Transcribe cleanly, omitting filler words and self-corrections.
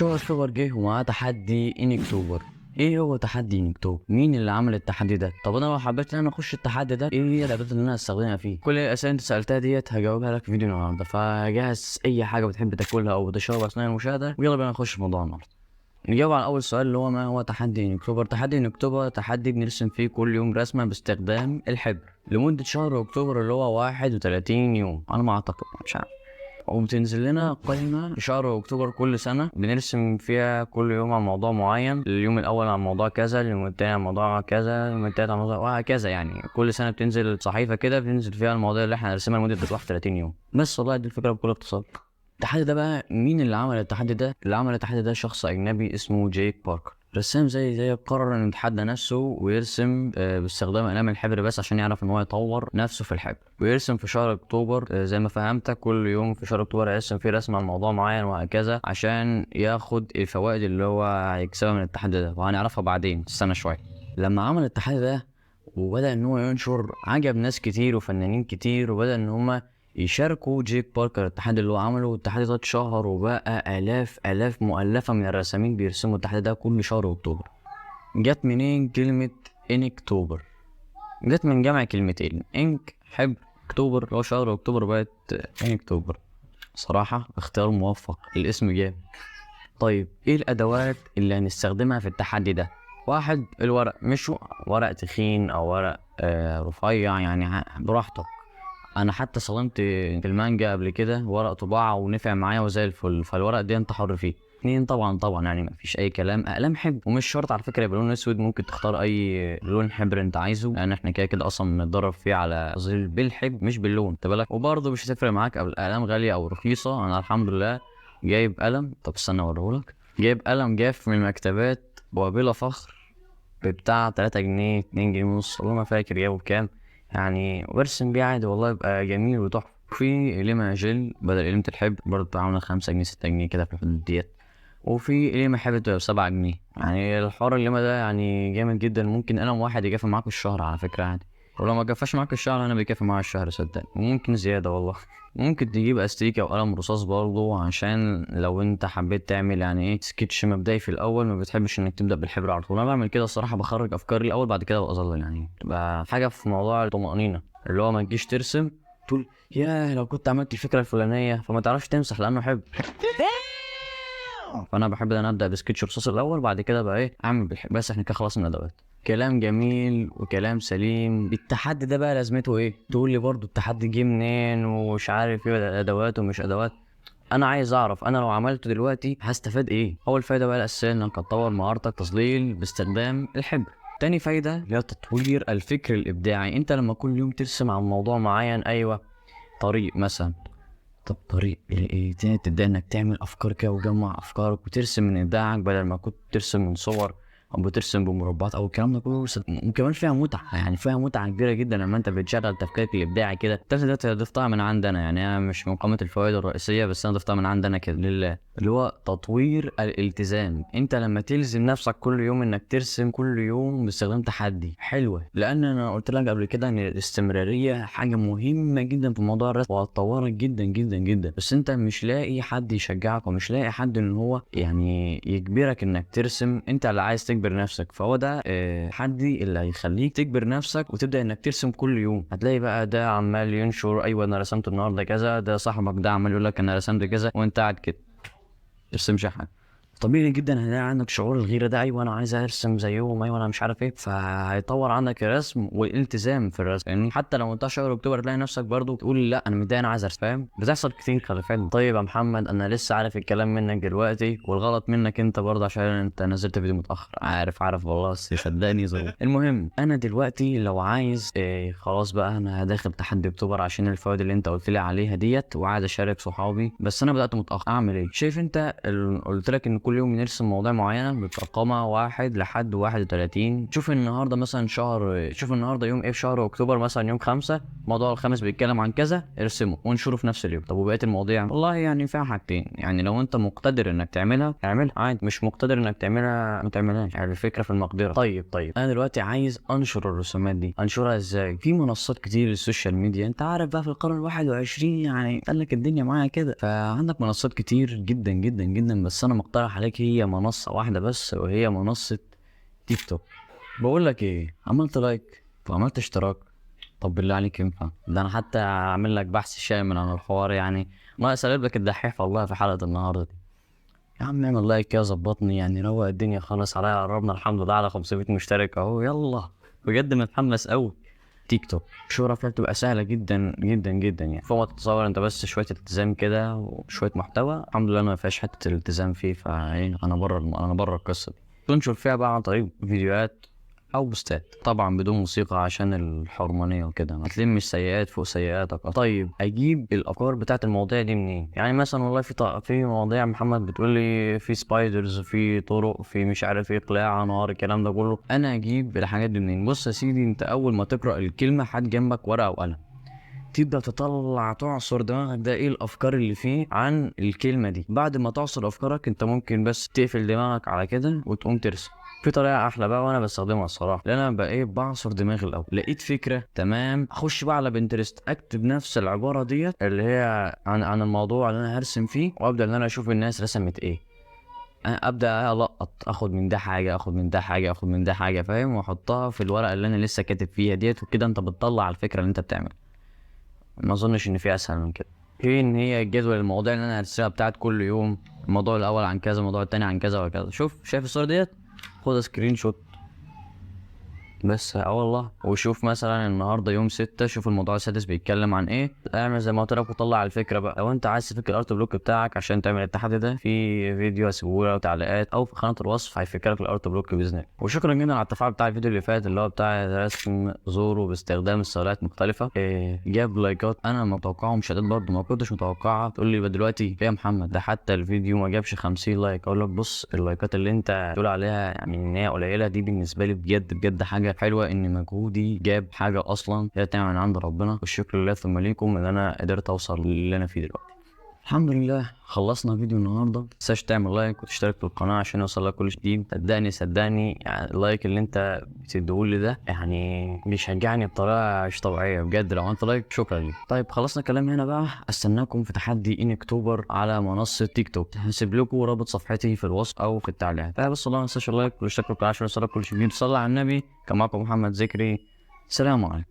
شهر اكتوبر جه ومعاه تحدي Inktober. ايه هو تحدي Inktober؟ مين اللي عمل التحدي ده؟ طب انا لو حبيت ان انا اخش التحدي ده، ايه هي الادوات اللي انا هستخدمها فيه؟ كل الاسئلة اللي انت سالتها ديت هجاوبها لك في فيديو النهارده، فجهز اي حاجة بتحب تاكلها او بتشربها اثناء المشاهده، ويلا بينا نخش في موضوع النهارده. نجاوب على اول سؤال اللي هو ما هو تحدي Inktober. تحدي Inktober تحدي بنرسم فيه كل يوم رسمه باستخدام الحبر لمدة شهر اكتوبر اللي هو 31 يوم على ما اعتقد، مش عارف. وبتنزل لنا قائمة في شهر أكتوبر كل سنة بنرسم فيها كل يوم عن موضوع معين. اليوم الأول عن موضوع كذا، اليوم التاني عن موضوع كذا، اليوم التالت عن موضوع، وهكذا. يعني كل سنة بتنزل صحيفة كده بننزل فيها المواضيع اللي احنا هنرسمها لمدة 31 يوم بس. والله دي الفكرة بكل اختصار. التحدي ده بقى مين اللي عمل التحدي ده؟ اللي عمل التحدي ده شخص أجنبي اسمه جيك باركر، رسام زي قرر انه يتحدى نفسه ويرسم باستخدام اقلام الحبر بس عشان يعرف ان هو يطور نفسه في الحبر، ويرسم في شهر اكتوبر زي ما فهمتك كل يوم في شهر اكتوبر يرسم فيه رسم عن موضوع معين وهكذا، عشان ياخد الفوائد اللي هو هيكسبها من التحدي ده، وهنعرفها بعدين. استنى شوية. لما عمل التحدي ده وبدا ان هو ينشر، عجب ناس كتير وفنانين كتير، وبدا ان هما يشاركوا جيك باركر التحدي اللي هو عمله. والتحدي ده اتشهر وبقى آلاف آلاف مؤلفة من الرسامين بيرسموا التحدي ده كل شهر أكتوبر. جت منين كلمة Inktober؟ جت من جمع كلمتين، ink حبر، أكتوبر اللي هو شهر أكتوبر، بقت Inktober. صراحة اختيار موفق، الاسم جامد. طيب ايه الأدوات اللي هنستخدمها في التحدي ده؟ واحد، الورق، مش ورق تخين أو ورق رفيع، يعني براحتك. انا حتى استخدمت في المانجا قبل كده ورق طباعه ونفع معايا وزي الفل، فالورق دي انت حر فيه. اتنين، طبعا يعني مفيش اي كلام، اقلام حبر، ومش شرط على فكرة يبقى لون اسود، ممكن تختار اي لون حبر انت عايزه، لان احنا كده كده اصلا بنتدرب فيه على تظليل بالحبر مش باللون، خد بالك. وبرضه مش هتفرق معاك اقلام غالية او رخيصة. انا الحمد لله جايب قلم، طب استنى اوريهولك، جايب قلم جاف من المكتبات وبلا فخر بتاع 3 جنيه، 2 جنيه ونص، والله ما فاكر جايبه بكام يعني، وارسم بيه عادي والله يبقى جميل وتحفه. في قلمة جل بدل قلمة الحبر برضه عاملة 5 جنيه 6 جنيه كده في الحدود ديت، وفي قلمة حبر بتبقى ب7 جنيه. يعني الحوار القلمة ده يعني جامد جدا، ممكن قلم واحد يكفي معاك الشهر على فكرة عادي، ولو ما كفاش معاك الشهر انا بيكفي معايا الشهر صدقني، وممكن زيادة والله. ممكن تجيب استيكة وقلم رصاص برضه، عشان لو انت حبيت تعمل يعني ايه سكتش مبدئي في الاول، ما بتحبش انك تبدا بالحبر على طول. انا بعمل كده الصراحة، بخرج افكاري الاول بعد كده بظلل، يعني تبقى حاجة في موضوع الطمانينة، اللي هو ما تجيش ترسم تقول يا لو كنت عملت الفكرة الفلانية، فما تعرفش تمسح لانه حبر. فانا بحب ان انا ابدا بسكتش رصاص الاول، بعد كده بقى ايه اعمل بالحبر. بس احنا كده خلصنا الادوات. كلام جميل وكلام سليم. التحدي ده بقى لازمته ايه؟ تقول لي برضو التحدي جه منين ومش عارف ايه، ادوات ومش ادوات. انا عايز اعرف انا لو عملته دلوقتي هستفاد ايه. اول فايده بقى الاساسية انك هتطور مهارتك تظليل باستخدام الحبر. تاني فايده هي تطوير الفكر الابداعي. انت لما كل يوم ترسم عن موضوع معين، ايوه طريق مثلا، طب طريق ايه تاني، تبدا انك تعمل افكار كده وتجمع افكارك وترسم من ابداعك، بدل ما كنت ترسم من صور او بترسم بمربعات او الكلام ده كله. وكمان فيها متعه، يعني فيها متعه كبيرة جدا لما انت بتشغل تفكيرك الابداعي كده. التالتة ده ضفتها من عندنا، يعني انا مش من قائمة الفوائد الرئيسية، بس انا ضفتها من عندنا كده لله، اللي هو تطوير الالتزام. انت لما تلزم نفسك كل يوم انك ترسم كل يوم باستخدام تحدي، حلوة، لان انا قلت لك قبل كده ان الاستمرارية حاجة مهمة جدا في موضوع الرسم وهتطورك جدا جدا جدا. بس انت مش لاقي حد يشجعك، ومش لاقي حد ان هو يعني يجبرك انك ترسم، انت اللي عايز تجبر نفسك. فهو ده تحدي اللي هيخليك تجبر نفسك وتبدا انك ترسم كل يوم. هتلاقي بقى ده عمال ينشر، ايوه انا رسمت النهارده كذا، ده صاحبك ده عمال يقول لك انا رسمت كذا، وانت قاعد كده ترسمش حاجة. طبيعي جدا هتلاقي عندك شعور الغيرة ده، ايوه انا عايز ارسم زيهم، ايوه انا مش عارف ايه. فهيطور عندك الرسم والالتزام في الرسم، يعني حتى لو انت شهر اكتوبر تلاقي نفسك برضو تقول لا انا متضايق انا عايز ارسم، فاهم؟ بتحصل كتير، خلي بالك. طيب يا محمد انا لسه عارف الكلام منك دلوقتي، والغلط منك انت برضه عشان انت نزلت فيديو متاخر. عارف والله، بس صدقني ظروف. المهم انا دلوقتي لو عايز إيه، خلاص بقى انا داخل تحدي اكتوبر عشان الفوائد اللي انت قلت لي عليها ديت، وعايز اشارك صحابي، بس انا بدات متاخر، اعمل ايه؟ شايف انت قلت لك ان كل يوم نرسم مواضيع معينة بترقمها 1 لحد 31. شوف النهارده مثلا شهر، شوف النهارده يوم ايه في شهر اكتوبر، مثلا يوم 5، موضوع الخامس بيتكلم عن كذا، ارسمه وانشره في نفس اليوم. طب وبقية المواضيع؟ والله يعني فيها حاجتين، يعني لو انت مقتدر انك تعملها اعملها عادي، مش مقتدر انك تعملها ما تعملهاش، يعني الفكرة في المقدرة. طيب انا دلوقتي عايز انشر الرسومات دي، انشرها ازاي؟ في منصات كتير لل social media، انت عارف بقى في القرن 21 يعني قال لك الدنيا معايا كده، فعندك منصات كتير جدا جدا جدا، بس انا مقترح عليك هي منصة واحدة بس، وهي منصة تيك توك. بقول لك ايه، عملت like وعملت اشتراك، طب بالله عليك ينفع؟ ده انا حتى اعمل لك بحث شامل عن الحوار، يعني ناقص اقلب لك الدحيح والله في حلقة النهارده دي. يا عم اعمل like كده، ظبطني يعني، روق الدنيا خالص عليا. قربنا الحمد لله على 500 مشترك اهو، يلا بجد متحمس قوي. تيك توك الشهرة فيها بتبقى سهلة جدا جدا جدا، يعني فوق ما تتصور. انت بس شوية التزام كده وشوية محتوى، الحمد لله ما فيهاش حتة الالتزام فيه، فايه انا بره القصة دي. تنشر فيها بقى عن طريق فيديوهات او بوستات، طبعا بدون موسيقى عشان الحرمانيه وكده، ما تلمش سيئات فوق سيئاتك. طيب اجيب الافكار بتاعت المواضيع دي منين؟ يعني مثلا والله في مواضيع محمد بتقول لي في spiders، في طرق، في مش عارف ايه، قلاع، نهار، الكلام ده كله، انا اجيب الحاجات دي منين؟ بص يا سيدي، انت اول ما تقرا الكلمة هات جنبك ورقة وقلم، تبدا تطلع تعصر دماغك ده ايه الافكار اللي فيه عن الكلمة دي. بعد ما تعصر افكارك انت ممكن بس تقفل دماغك على كده وتقوم ترسم. في طريقه احلى بقى وانا بستخدمها الصراحة، لان انا بقى ايه، بعصر دماغي الاول. لقيت فكرة تمام، اخش بقى على بنترست، اكتب نفس العبارة ديت اللي هي عن الموضوع اللي انا هرسم فيه، وابدا ان انا اشوف الناس رسمت ايه. انا ابدا القط، اخد من ده حاجة، اخد من ده حاجة، اخد من ده حاجة، فاهم، واحطها في الورقة اللي انا لسه كاتب فيها ديت، وكده انت بتطلع الفكرة اللي انت بتعملها. ما اظنش ان في اسهل من كده. في ان هي جدول المواضيع اللي انا هرسمها بتاعت كل يوم، الموضوع الاول عن كذا، الموضوع التاني عن كذا وكذا. شوف، شايف الصورة ديت؟ خد screenshot بس، والله. وشوف مثلا النهارده يوم 6، شوف الموضوع السادس بيتكلم عن ايه. اعمل زي ما قلت لك وطلع الفكرة بقى. لو انت عايز تفك ال art block بتاعك عشان تعمل التحدي ده، في فيديو هسيبه لك تعليقات او في خانه الوصف هيفك لك ال art block باذن الله. وشكرا جدا على التفاعل بتاع الفيديو اللي فات اللي هو بتاع رسم زورو باستخدام السلالات مختلفة. جاب لايكات انا متوقعهم شديد برضه، ما كنتش متوقعها. تقول لي دلوقتي يا محمد ده حتى الفيديو ما جابش 50 like. اقول لك بص، اللايكات اللي انت تقول عليها يعني ان هي قليله دي بالنسبة لي بجد بجد حاجة حلوة، ان مجهودي جاب حاجة اصلا هي تعمل من عند ربنا، والشكر لله ثم ليكم ان انا قدرت اوصل للي انا فيه دلوقتي. الحمد لله خلصنا فيديو النهارده. ما تنساش تعمل like وتشترك في القناة عشان يوصل لك كل جديد. صدقني يعني ال like اللي انت بتديهولي ده يعني بيشجعني بطريقة مش طبيعية بجد. لو عملت like شكرا ليك. طيب خلصنا كلام هنا بقى، استناكم في تحدي Inktober على منصة تيك توك. هسيب لكم رابط صفحتي في الوصف او في التعليقات. فبس الله، ما تنساش ال like والاشتراك في القناة عشان يوصلك كل جديد. صلى على النبي. كان معكم محمد ذكري، سلام عليكم.